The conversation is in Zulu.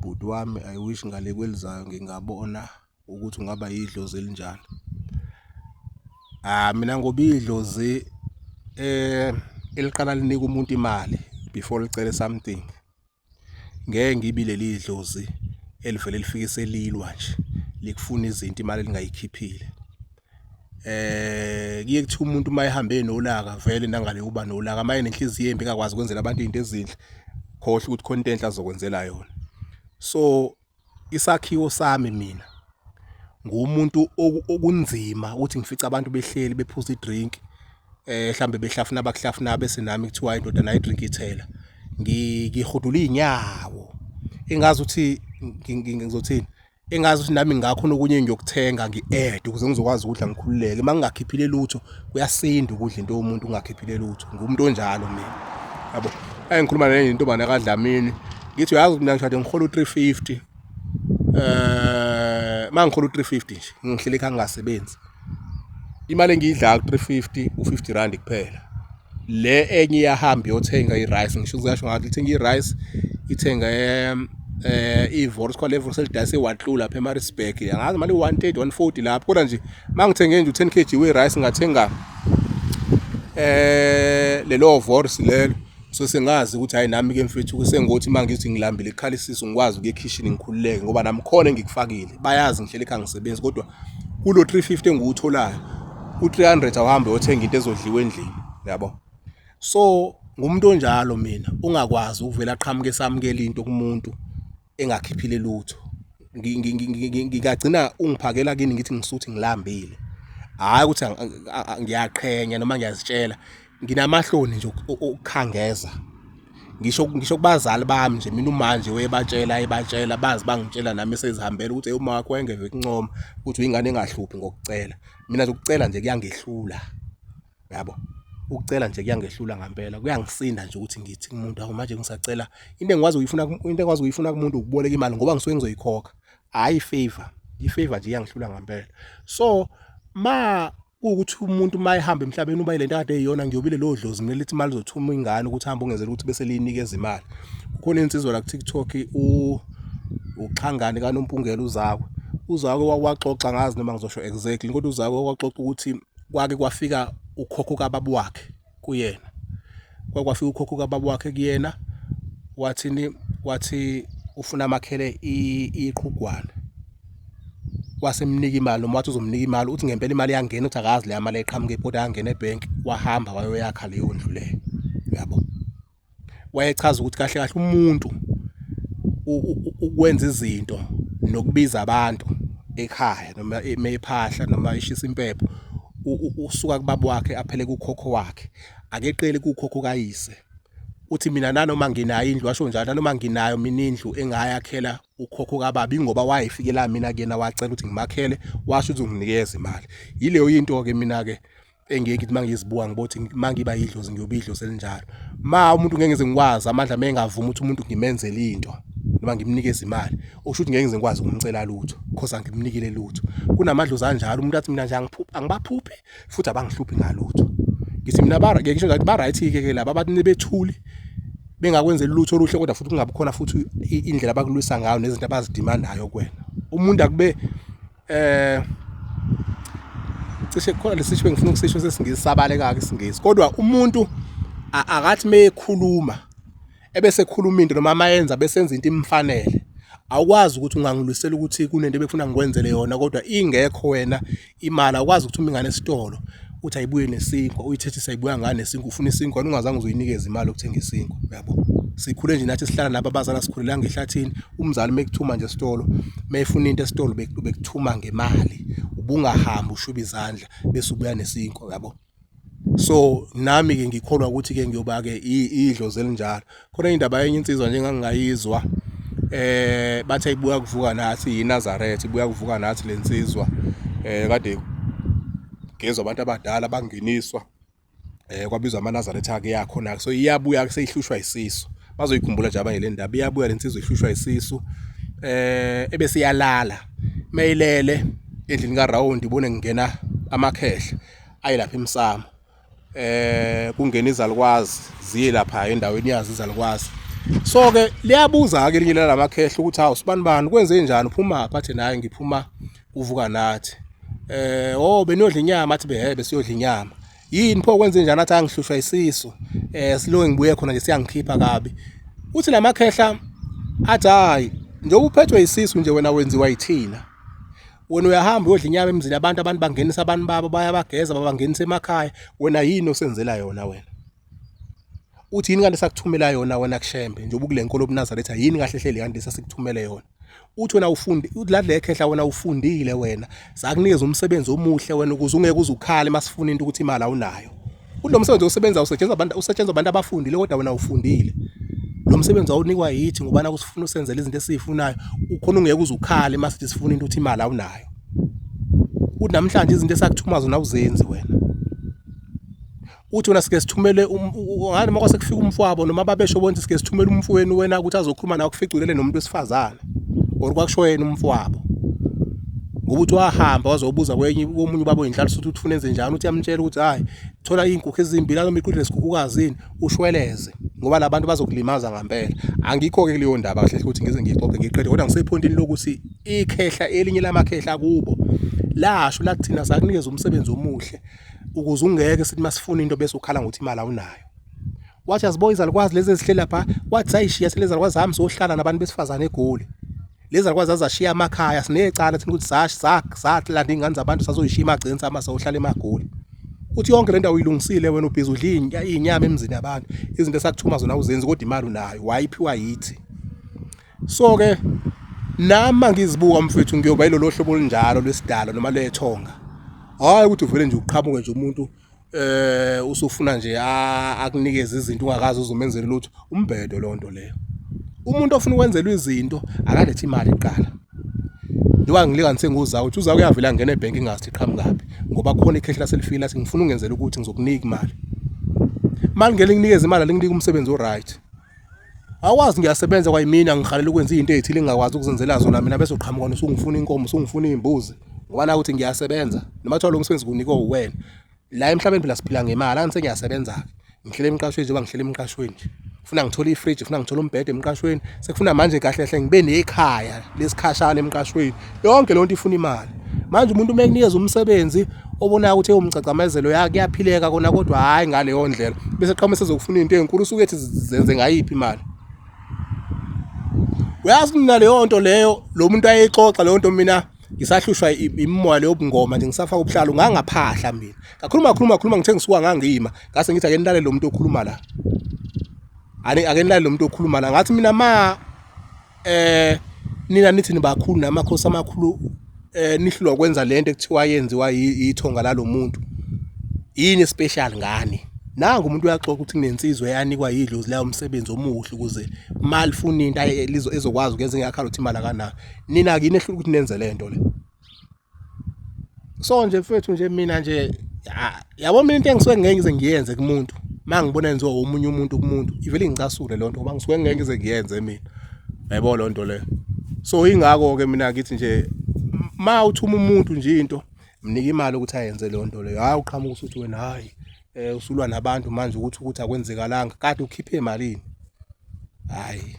Bhuti wami, I wish ngale kwelizayo ngingabona ukuthi ungaba yidlozi elinjani. Ah, mina ngoba idlozi eliqala linika umuntu imali before licele something. Ngeke ngibe leli dlozi elivele lifike selilwa nje likufuna izinto imali elingayikhiphile. Kuye kuthiwa umuntu uma ehambe nolaka vele nangale uba nolaka, uma enenhliziyo embi engakwazi ukwenzela abantu izinto ezinhle, khohlwa ukuthi khona into enhle azokwenzela yona. So isakhiwo sami mina ngumuntu okunzima ukuthi ngifice abantu behleli bephuza i-drink, mhlambe behlafuna abakuhlafuna bese nami kuthiwa indoda nayo i-drink ithela. Ngihudula iy'nyawo engazi ukuthi ngizothini, engazi ukuthi nami ngakhona okunye engiyokuthenga ngi-add ukuze ngizokwazi ukudla ngikhululeke. Uma ngingakhiphile lutho kuyasinda ukudla into yomuntu ungakhiphile lutho. Ngumuntu onjalo mina, yabo. Engikhuluma nenye intombazane kaDlamini ngithi uyazi mina ngishade ngihola u-350, uma ngihola u-350 nje ngihleli ekhaya ngingasebenzi, imali engiyidlayo ku-350 u-50 rand kuphela. Le enye iyahamba iyothenga i-rice, ngisho ngisho ngathi ithenga i-rice, ithenga i-wors, khona le wors elidayisa eWaterloo lapha eMaritzburg, angazi imali 130 140 lapho, kodwa nje uma ngithenge nje u-10 kg we-rice ngathenga lelo wors lelo. So sengazi ukuthi hayi nami ke mfethu sengothi uma ngithi ngilambile kukhala isisu ngikwazi ukuya ekhishini ngikhululeke ngoba nami khona engikufakile, bayazi ngihleli ekhaya ngisebenzi, kodwa kulo 350 engiwutholayo u-300 awuhambe uyothenga into ezodliwa endlini, yabo. So ngumuntu onjalo mina ongakwazi ukuvela aqhamuke esamukela into kumuntu engakhiphile lutho. Ngingagcina ungiphakela kini ngithi ngisuthi ngilambile, hhayi ukuthi ngiyaqhenya noma ngiyazitshela, nginamahloni nje okukhangeza. Ngisho kubazali bami nje mina uma nje webatshela ebatshela bazi bangitshela nami esezihambela ukuthi uma wakho wayengeve kuncoma ukuthi uyingane engahluphi ngokucela. Mina nje ukucela nje kuyangehlula, yabo. Ukucela nje kuyangehlula ngampela, kuyangisinda nje ukuthi ngithi kumuntu awu manje ngisacela into engikwazi ukuyifuna, into engikwazi ukuyifuna kumuntu ukuboleka imali ngoba ngisuke ngizoyikhokha, hhayi i-favour. I-favour nje iyangihlula ngampela. So ma kuwukuthi umuntu uma ehamba emhlabeni uba yilento akade eyiyona, ngiyobile lowo dlozi mina lithi imali izothuma ingane ukuthi hambe ungenzela ukuthi bese liyinikeza imali. Kukhona insizwa la ku-TikTok uXhangane kaNompungelo uZakwe. UZakwe waxoxa ngazi noma ngizosho exactly kodwa uZakwe waxoxa ukuthi kwake kwafika ukhokho kababa wakhe kuyena. Kwake kwafika ukhokho kababa wakhe kuyena wathini, wathi ufuna amakhele iqhugwane. Wasemnika imali noma wathi uzomnika imali, uthi ngempela imali yangena, uthi akazi leya mali eqhamuke kodwa yangena ebhenki, wahamba wayoyakha leyo ndlu leyo, uyabo. Wayechaza ukuthi kahle kahle umuntu ukwenza izinto nokubiza abantu ekhaya noma mephahla noma eshisa impepho, usuka kubaba wakhe aphele kukhokho wakhe, akeqeli kukhokho kayise. Uthi mina nanoma nginayo indlu, washo njalo, nanoma nginayo mina indlu engayakhela ukhokho kababa ingoba wayefikela mina kuyena wacela ukuthi ngimakhele, washo ukuthi unginikeza imali. Yileyo into-ke mina-ke engeke ngithi mangizibuka ngibothi mangiba yidlozi ngiyoba idlozi elinjalo. Ma umuntu ngeke ngize ngikwazi amandla mengavuma ukuthi umuntu ngimenzele into noma ngimnikeze imali, okusho ukuthi ngeke ngize ngikwazi ukumcela lutho cause angimnikile lutho. Kunamadlozi anjalo umuntu athi mina nje angiphuphi, angibaphuphi futhi abangihluphi ngalutho. Ngithi mina ba ngisho ngathi ba right ke ke laba abathi bethuli bengakwenzeli lutho oluhle kodwa futhi kungabi khona futhi indlela abakulwisa ngayo nezinto abazidimandayo kuwena. Umuntu akube cishe khona lesisho engifuna ukusisho sesingisi sabaleka-ke isingisi, kodwa umuntu akathi mekhuluma ebese ekhuluma into noma mayenza bese enza into imfanele. Awukwazi ukuthi ungangilwisela ukuthi kunento ebekufuna ngikwenzele yona kodwa ingekho wena imali. Awukwazi ukuthuma ingane esitolo uthi ayibuye nesinkwa, uyithethise ayibuya ngani nesinkwa, ufuna isinkwa wena ungazange uzoyinikeza imali yokuthenga isinkwa, uyabo. Sikhule nje nathi sihlala nabo abazali, asikhulelanga ehlathini. Umzali mekuthuma nje esitolo, mefuna into esitolo bekuthuma ngemali, ubungahambi ushube izandla bese ubuya nesinkwa, uyabo. So nami-ke ngikholwa ukuthi-ke ngiyoba-ke idlozi elinjalo. Khona indaba yenye insizwa nje engangingayizwa, bathe ibuya kuvuka nathi yiNazaretha, ibuya kuvuka nathi le nsizwa, kade kugezwa abantu abadala bangeniswa, kwabizwa amaNazaretha-ke yakhona-ke. So iyabuya-ke seyihlushwa isisu, bazoyikhumbula nje abanye le ndaba. Iyabuya le nsizwa ihlushwa isisu, ebese iyalala, mayilele endlini karawundi ibone kungena amakhehla aye lapha emsamo, kungena izalukwazi ziye lapha endaweni yazo izalukwazi. So ke liyabuza ke elinye lalamakhehla ukuthi hawu sibani bani kwenze njani uphuma phi athi naye ngiphuma uvuka nathi. Oh beniyodla inyama athi behebe siyodla inyama. Yini pho kwenze njani athi angihlushwa isisu. Siloke ngibuye khona nje siyangikhipha kabi. Uthi lamakhehla athi hayi njengoba uphethwe isisu nje wena wenziwa yithina. Wena uyahamba uyodla inyama emzini abantu abantu bangenisa abantu babo bayabageza babangenisa emakhaya wena yini osenzela yona wena? Uthi yini kanti sakuthumela yona wena kuShembe njengoba ukule nkolo obuNazaretha yini kahle hleli kanti sasikuthumele yona? Uthi wena ufundi uthi la lekhehla wena ufundile wena sakunikeza umsebenzi omuhle wena ukuze ungeke uze ukhale masifuna into ukuthi imali awunayo. Uthi lo msebenzi osebenza usetshenzwa abantu usetshenzwa abantu abafundile kodwa wena ufundile. Lo msebenzi awunikwa yithi ngoba naku sifuna usenzele izinto esizifunayo ukhona ungeke uze ukhale masithi sifuna into uthi imali awunayo. Uthi namhlanje izinto esakuthuma zona awuzenzi wena. Uthi wena sike sithumele ngani uma kwase kufika umfowabo noma babesho bonke sike sithumele umfowenu wena ukuthi azokhuluma nawe kuficulele nomuntu wesifazane or kwakusho yena umfowabo ngoba uthi wahamba wazobuza kwenye komunye ubaba oyinhlalo ukuthi ufuna enze njani uthi yamtshela ukuthi hayi thola izinkukhu ezimbili noma iqhude lesikhukhukazini ushweleze ngoba labantu bazokulimaza ngempela angikho ke kuleyo ndaba kahle ukuthi ngize ngiyixoxe ngiyiqede kodwa ngisephontini lokuthi ikhehla elinye lamakhehla kubo lasho lakuthina sakunikeza umsebenzi omuhle ukuze ungeke sithi masifuna into bese ukhala ngokuthi imali awunayo. Wathi azibo izalukwazi lezi ezihleli lapha, wathi sayishiya lezi zalukwazi zami sohlala nabantu besifazane eGoli. Lezi zalukwazi zazashiya amakhaya sinecala thina ukuthi sahlanda iy'ngane zabantu sazoyishiya emagcekeni sama sayohlala emaGoli. Uthi yonke le ndawo uyilungisile wena ubhizi udla iy'nyama emzini yabantu, izinto esakuthuma zona awuzenzi kodwa imali unayo, wayiphiwa yithi. So ke nami ngizibuka mfethu ngiyoba yilolo hlobo olunjalo lwesidalo noma lwethonga. Hhayi ukuthi uvele nje uqhamuke nje umuntu usufuna nje akunikeze izinto ungakaze uzumenzele lutho, umbhedo leyo nto leyo. Umuntu ofuna ukwenzelwa izinto akalethe imali kuqala. Njengoba ngilinganise ngoZaku ukuthi uZaku uyavele angene ebhenki ngingazi ukuthi iqhamukaphi ngoba kukhona ikhehla laselifile lathi ngifuna ungenzele ukuthi ngizokunika imali. Uma lingeke linginikeze imali alinginike umsebenzi o-right. Awazi ngiyasebenza kwayimina ngihalela ukwenza izinto ezithile engingakwazi ukuzenzela zona mina bese uqhamuka usungifuna inkomo usungifuna izimbuzi ngoba nakuthi ngiyasebenza noma kuthiwa lo msebenzi kunikwe uwena la emhlabeni phela siphila ngemali angithi ngiyasebenza-ke ngihlele emqashweni njengoba ngihlele emqashweni nje funa ngithole ifriji funa ngithole umbhede emqashweni sekufuna manje kahle hle ngibe nekhaya lesikhashana emqashweni yonke lonto ifuna imali manje umuntu uma ekunikeza umsebenzi obonayo ukuthi ewumcacamezelo ya kuyaphileka kona kodwa hhayi ngaleyo ndlela bese qhamuka sezokufuna into enkulu usuke ethi zenze ngayiphi imali uyazi mina leyo nto leyo lo muntu ayeyixoxa leyo nto mina ngisahlushwa imimoya leyo bungoma nje ngisafaka ubuhlalo ngangaphahla mina kakhuluma khuluma khuluma ngithe ngisuka ngangima ngase ngithi ake nilalele lo muntu okhuluma la ani ake nilalele lo muntu okhuluma la ngathi mina ma nina nithi nibakhulu namakhosi amakhulu nihlulwa kwenza lento ekuthiwa yenziwa ithonga lalomuntu yini special ngani nangu umuntu uyaxoxa ukuthi kunensizwa eyanikwa yidlozi layo umsebenzi omuhle ukuze malifuna into ezokwazi ukuyenza ingakhala ukuthi imali akanayo nina kini ehlula ukuthi nenze lento le So nje mfethu nje mina nje yabo mina into engisuke ngeke ngize ngiyenze kumuntu uma ngibona yenziwa omunye umuntu kumuntu ivele ingicasule leyo nto ngoba ngisuke ngeke ngize ngiyenze mina yayibona leyo nto leyo so ingakho-ke mina ngithi nje ma uthuma umuntu nje into mnika imali ukuthi ayenze leyo nto leyo hhayi uqhamuka usuthi wena hhayi um usulwa nabantu manje ukuthi ukuthi akwenzekalanga kade ukhiphe emalini hhayi.